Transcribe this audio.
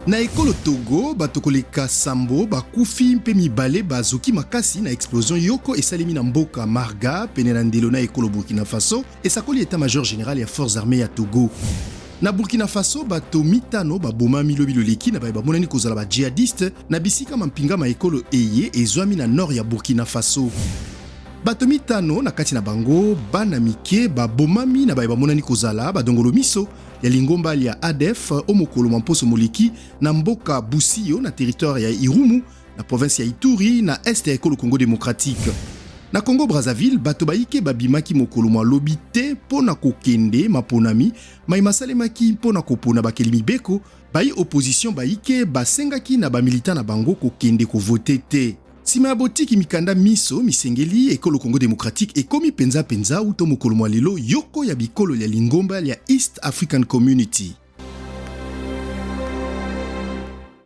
Na ekolo Togo, bato koleka sambo bakufi mpe mibale bazoki makasi na explosion yoko esalemi na mboka Marga pene na ndelo na ekolo Burkina Faso, esakoli etat-major general ya forces armees ya Togo. Na Burkina Faso, bato mitano babomami lobi loleki na baye bamonani kozala ba djihadistes na bisika mampinga ma ekolo eye ezwami na nord ya Burkina Faso. Bato mitano na kati na bango bana mike babomami na baye bamonani kozala badongolo miso ya lingomba lya ADF o mokolo mwa mposo moleki na mboka Busio na territoire ya Irumu na province ya Ituri na est ya ekolo Congo democratique. Na Congo Brazzaville, bato bayike babimaki mokolo mwa lobi te mpo na kokende maponami maye masalemaki mpo na kopona bakeli mibeko. Bayi opposition bayike basengaki na ba militants na bango kokende kovote te. Sima ya botiki mikanda minso misengeli, ekolo Congo democratique ekomi penza penza uto mokolo mwa lelo yoko ya bikolo lya lingomba lya East African Community.